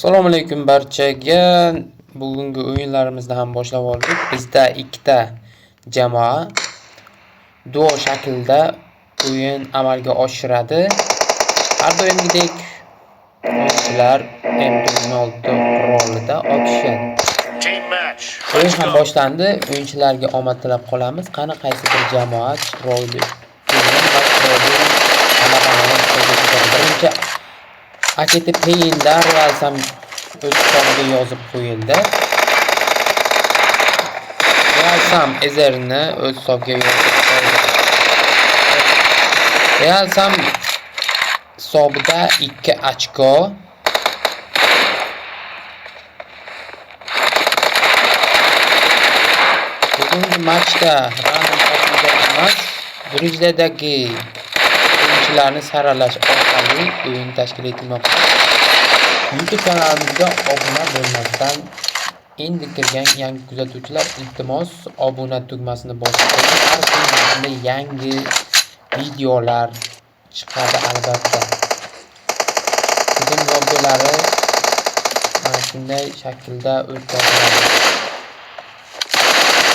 Assalomu alaykum barchaga. Bugungi o'yinlarimizni ham boshlab oldik. Bizda ikkita jamoa duo shaklida o'yin amalga oshiradi. Har doimgidek o'yinchilar M16 qurolida otishadi. O'yin ham boshlandi. O'yinchilarga omad tilab qolamiz. Qani qaysi bir jamoa chiroyli o'yin va chiroyli g'alabani qo'lga kiritadi. Birinchi AKT Payne'da Real Sam o'z hisobiga yozib qo'yildi. Real Sam Ezerni o'z hisobiga yozib qo'ydi. Real Sam hisobida 2 ochko. Bugungi matchda random topilgan emas, Brujdadagi o'yinchilarni saralash orqali o'yin tashkil etilmoqda. YouTube kanalimizga obuna bo'lmasdan endi kirgan yangi kuzatuvchilar, iltimos obuna tugmasini bosib qo'ying. Har kuni yangi videolar chiqadi albatta. Tizim lobbilari mana shunday shaklda o'tkaziladi.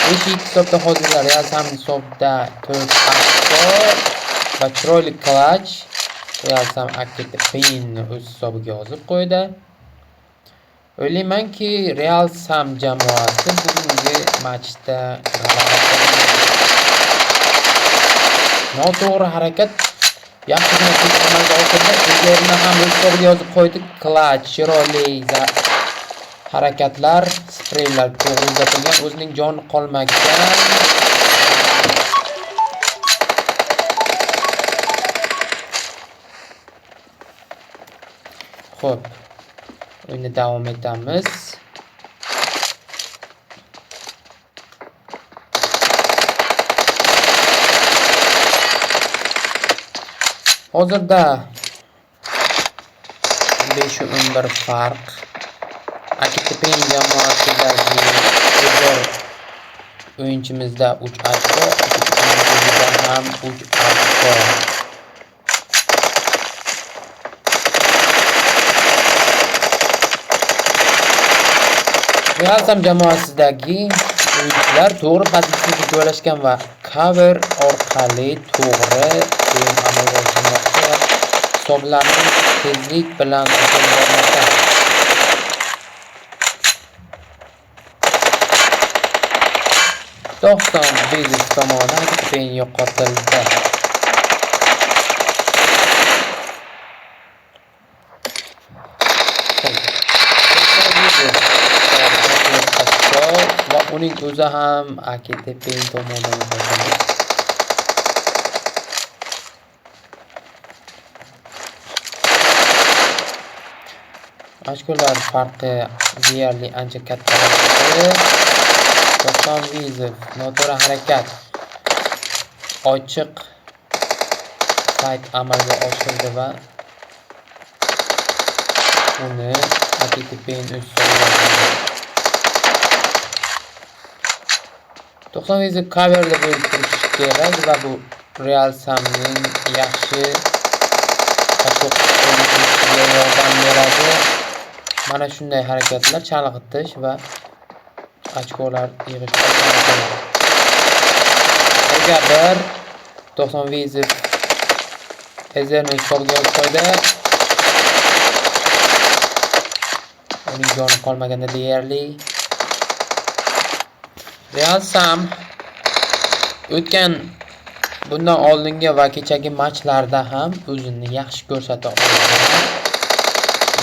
5-2 hisobda hozirlar Real Sam hisobda 4 ochko va chiroyli clutch Real Sam AKT Payne'ni o'z hisobiga yozib qo'ydi. O'ylaymanki, Real Sam jamoasi bugungi matchda g'alaba qozonadi. Noto'g'ri harakat yaxshigina amalga oshirdi. O'zlarini ham o'z hisobiga yozib qo'ydi. Clutch, chiroyli harakatlar, spreylar to'g'ri uzatilgan, o'zining joni qolmagan. Xo'p, o'yinni davom etamiz. Hozirda 5-11 farq. AKT Payne jamoasidagi Ezer o'yinchimizda 3 ochko, o'yinchimizda ham 3 ochko. Real Sam jamoasidagi o'yinchilar to'g'ri pozitsiyaga joylashgan va cover orqali to'g'ri o'yin amalga oshirmoqda va hisoblarni tezlik bilan ochib bormoqda. To'qson biznes tomonidan Payne yo'qotildi. Va uning o'zi ham AKT Payne tomonidan yo'qotildi. Ochkolar farqi deyarli ancha katta bo'ldi. To'qson Vizov noto'g'ri harakat, ochiq fight amalga oshirdi va uni AKT Payne o'z hisobiga oldi. 90 Vizov coverda bo'lib turishi kerak va bu Real Samning yaxshi qo'shiqqa yordam beradi. Mana shunday harakatlar chalg'itish va ochkolar yig'ish oson. 1-1 90 Vizov Ezerni hisobga olib qo'ydi. Uning joni qolmaganda deyarli. Real Sam o'tgan bundan oldingi va kechagi matchlarda ham o'zini yaxshi ko'rsata olgan.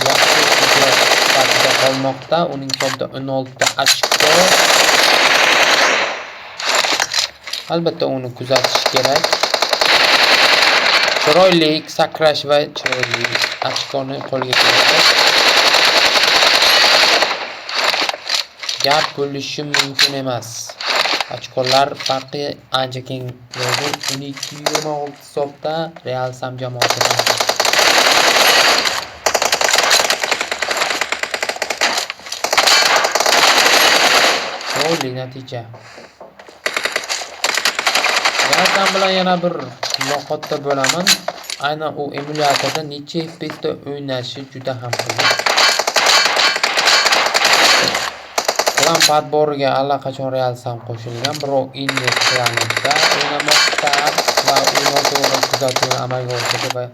Yaxshi ijro sifatida qolmoqda. Uning hisobida 16 ochko. Albatta uni kuzatish kerak. Chiroyli sakrash va chiroyli ochkoni qo'lga kiritdi. Gap bo'lishi mumkin emas. Ochkolar farqi ancha keng bo'ldi. 12-26 hisobda Real Sam jamoasi. Chiroyli natija. Real Sam bilan yana bir muloqotda bo'laman. Aynan u emulyatorda necha FPSda o'ynashi juda ham qiziq. Sam подбор iga allaqachon Real Sam qo'shilgan, biroq Indes klanida o'ynamoqda va u noto'g'ri kuzatuvni amalga oshirdi va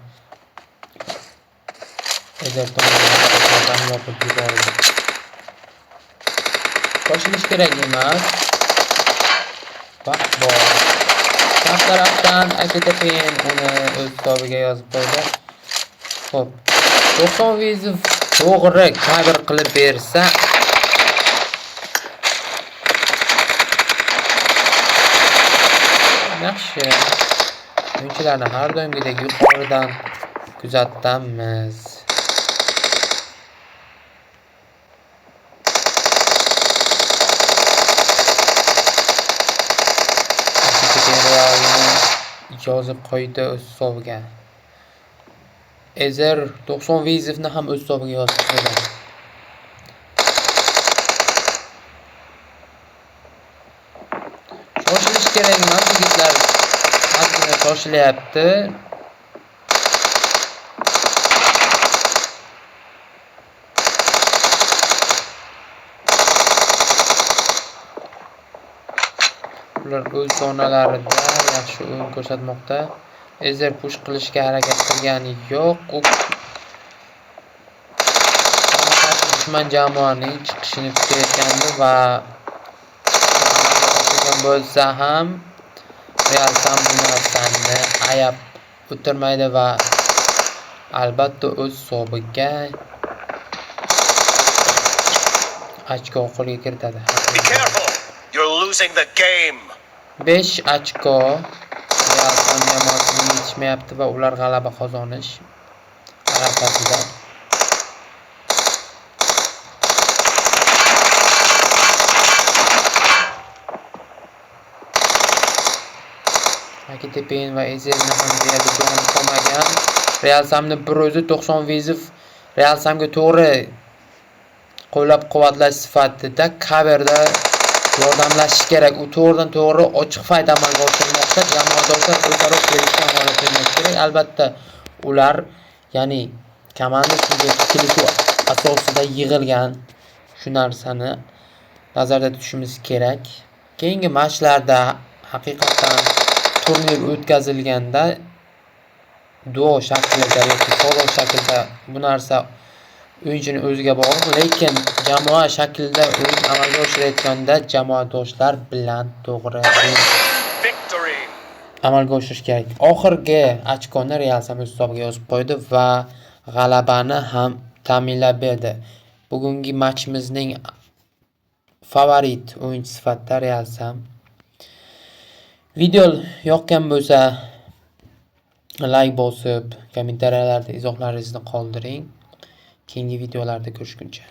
Ezer tomonidan yopib yuborildi. Shoshilish kerak emas. Vaqt bor. Chap tarafdan Akitepin uni o'z hisobiga yozib qo'ydi. Xo'p, 90 vizov to'g'ri cover qilib bersa yaxshi. O'yinchilarni har doimgidek yuqoridan kuzatamiz. Realni yozib qo'ydi o'z hisobiga. Ezer 90 vizovni ham o'z hisobiga yozib qo'ydi. Shoshilish kerak emas, yigitlar. Ozgina shoshilyapti. Ular o'z zonalarida yaxshi o'yin ko'rsatmoqda. Ezer push qilishga harakat qilgani yo'q. U dushman jamoaning chiqishini kutayotgandi va amalga oshirgan bo'lsa ham Real Sam bu narsani ayab o'tirmaydi va albatta o'z hisobiga ochko qo'lga kiritadi. Be careful. You're losing the game. 5 ochko Real Sam jamoasiga yetishmayapti va ular g'alaba qozonish arafasida. Akitepin va Ezerni ham deyarli joni qolmagan. Real Samni bir o'zi 90 vizov Real Samga to'g'ri qo'llab-quvvatlash sifatida coverda yordamlashish kerak. U to'g'ridan to'g'ri ochiq fayda amalga oshirmoqda. Jamoadoshlar o'zaro kelishgan holatda o'ynashi kerak. Albatta ular, ya'ni komanda shunchaki kelishuv asosida yig'ilgan. Shu narsani nazarda tutishimiz kerak. Keyingi matchlarda haqiqatan turnir o'tkazilganda duo shaklida yoki solo shaklida bu narsa o'yinchining o'ziga bog'liq, lekin jamoa shaklida o'yin amalga oshirayotganda jamoadoshlar bilan to'g'ri o'yin amalga oshirish kerak. Oxirgi ochkoni Real Sam o'z hisobiga yozib qo'ydi va g'alabani ham ta'minlab berdi. Bugungi matchimizning favorit o'yinchi sifatida Real Sam. Video yoqqan bo'lsa like bosib, kommentariyalarda izohlaringizni qoldiring. Keyingi videolarda ko'rishguncha.